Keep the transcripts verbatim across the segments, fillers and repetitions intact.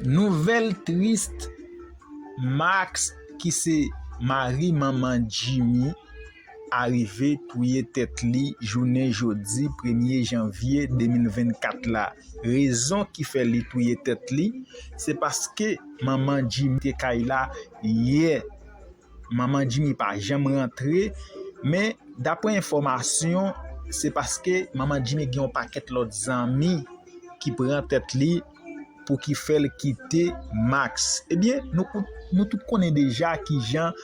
Nouvèl tris, Max ki se mari manman Jimmy arive touye tèt li jounen jodi premye janvye de mil vennkat la. Rezon ki fè li touye tèt li, se paske manman Jimmy te kay la yè. Manman Jimmy pa janm rantre, men daprè enfòmasyon, se paske manman Jimmy gen yon pakèt lòt zanmi ki pran tèt li pou ki fè l kite Max. Ebyen, nou, nou tout konnen deja kijan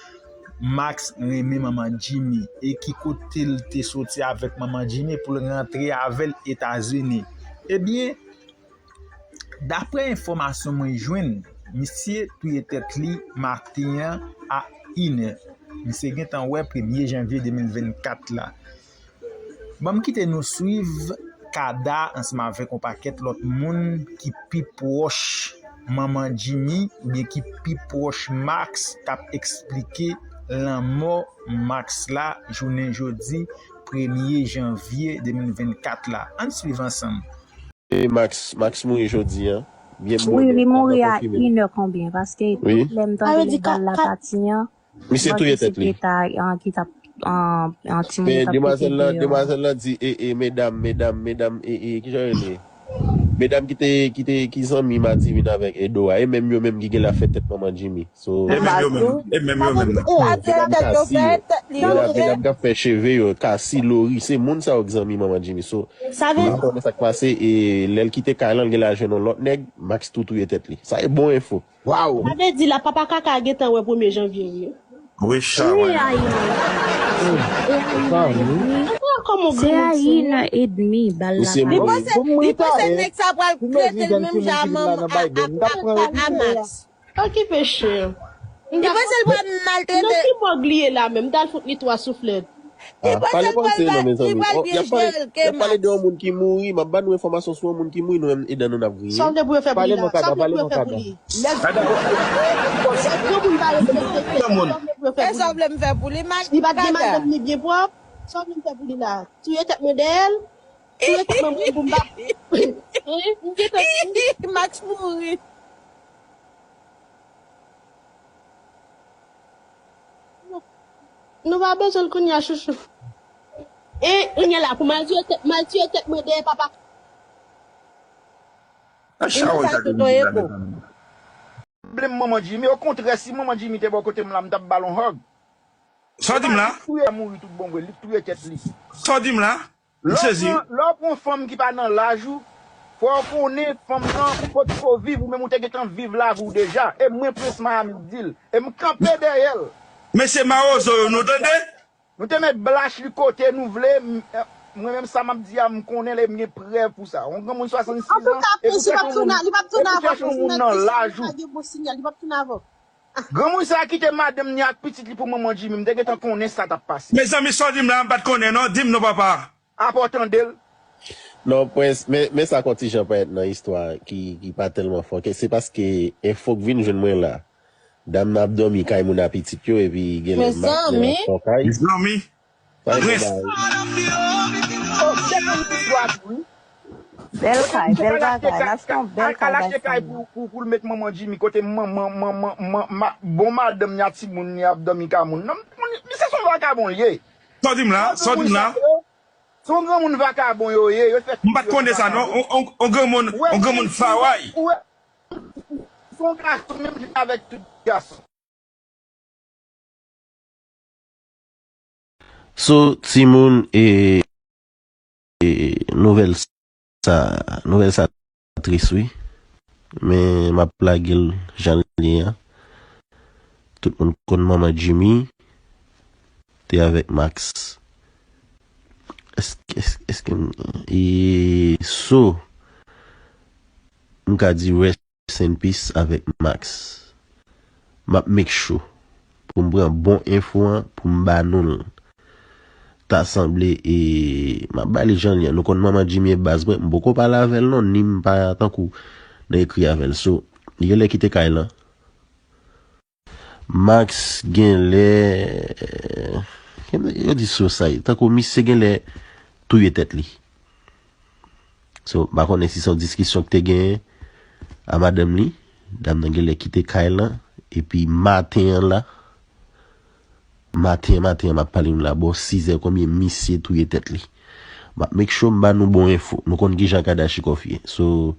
Max renmen manman Jimmy e ki kote l te soti avèk manman Jimmy pou l rantre avè l Etazini. Ebyen, daprè enfòmasyon mwen jwenn, misye touye tèt li maten an a inè. Misye gentan wè premye janvye de mil vennkat la. Ban m kite nou swiv Kada ansanm avèk yon pakèt lòt moun ki pi pwòch manman Jimmy oubyen ki pi pwòch Max k ap eksplike lanmò Max la jounen jodi premye janvye de mil vennkat la. Ann swiv ansanm. E Max, Max mouri jodi an. Byen, wi, li mouri a inè konbyen, paske wi, tout lè m tande lè bal la pati an, misye touye tèt li. Ki t ap, an, an timoun yo t ap pete deyò. Demwazèl la di, e, e, medam, medam, medam, e, e, kijan yo rele? Medam ki te, ki te, ki zanmi Madivin avèk Edo a, e menm yo menm ki genlè ap fè tèt manman Jimmy. So, e menm yo menm, e menm yo menm. Medam k ap fè cheve yo, Kasi, Lori, se moun sa yo k zanmi manman Jimmy. So, m pa konnen sa k pase, e lè l kite kay lan, l genlè al jwenn yon lòt nèg, Max tou touye tèt li. Sa e bon enfo. Sa vle di la papa kaka gentan wè premye janvye wi. Wi, sa wè. Se ayina edmi bal la. Li panse, li panse nèg sa pral trete l menm jan a Max. Okipe chen. Li panse l pral maltrete. Nan ki mòg li ye la menm? M t al fout li twa souflèt. Li panse l pral, li pral byen jere l ke Max. Y ap pale de yon moun ki mouri, m ap ba nou enfòmasyon sou yon moun ki mouri, nou menm edan nou n ap griyen. Sa w vle pou yo fè pou li la? Sa w vle pou yo fè pou li? Nèg, nèg granmoun pa respekte. Sa w vle pou yo fè pou li? E sa w vle m fè pou li, Max? Li pa t gen madanm li byen pwòp? Sa w vle m fè pou li la? Touye tèt mwen dèyè l? Touye tèt mwen mwen pou m pa. Max mouri. Nou pa bezwen l kounye a, chouchou. E kounye a la, pou m al touye tèt, m al touye tèt mwen dèyè papa. Sa w vle m manman Jimmy? Okontrè, si manman Jimmy te bò kote m la, m t ap ba l yon hug. Sa w di m la? Li touye mouri tout bon vre, li touye tèt li. Sa w di m la? M sezi. Lè w pran, lè w pran fanm ki pa nan laj ou, fò w konnen fanm nan ou potko viv, ou menm ou te gentan viv lavi w deja. E mwen Prince Miami k di l. E m kanpe dèyè l. Mesye mawozo yo, nou tande? Nou te met blach li kote nou vle. M, eh, mwen menm sa m ap di a, m konnen l e m gen prèv pou sa. Yon granmoun swasannsis an, e pou chèche yon moun, e pou chèche yon moun nan laj ou. Granmoun sa a kite madanm ni ak pitit li pou manman Jimmy, m te gentan konnen sa t ap pase. Mezanmi, sa w di m la, m pa t konnen non, di m non papa. Apa w tande l? Non, Prince, men, men sa k yon ti jan parèt nan istwa ki, ki pa tèlman fò. Ke se paske enfo k vin jwenn mwen la. Dam nan ap dòmi kay moun a pitit yo, epi genlè Max genlè fò kay. Mezanmi. Prince. Bèl kay, bèl bagay. L achte yon bèl kay, al achte kay pou, pou, pou l met manman Jimmy kote manman, manman, manman, bon madanm ni a timoun ni ap dòmi kay moun. Non, misye se yon vakabon l ye. Sa w di m la? Sa w di m la? Se yon granmoun vakabon yo ye, yo fè. M pa t konnen sa non, on, on, on granmoun, on granmoun faway. Se yon gason menm jan avèk tout gason. So, timoun, e, e, nouvèl sa, nouvèl sa tris, wi. Men m ap lage l jan l ye an. Tout moun konn manman Jimmy te avèk Max. Èske, èske, èske m, e, so, m ka di rest in peace avèk Max. M ap make sure pou m pran bon enfo an pou m ba nou l. Ta sanble, e, m ap ba li jan li an. Nou konn manman Jimmy e baz mwen, m poko pale avè l non, ni m pa tankou nan ekri avè l. So, li genlè kite kay lan. Max genlè, yo di Sosay, tankou misye genlè touye tèt li. So, m pa konnen si se yon diskisyon ki te genyen a madanm li. Dam nan genlè kite kay lan. Epi maten an la, maten, maten an, m ap pale nou la, bò sizè konbyen misye touye tèt li. M ap make sure m ba nou bon enfo. Nou konn kijan Kadachikòf ye. So,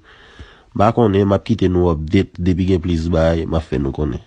m pa konnen, m ap kite nou update. Depi gen plis bagay, m ap fè nou konnen.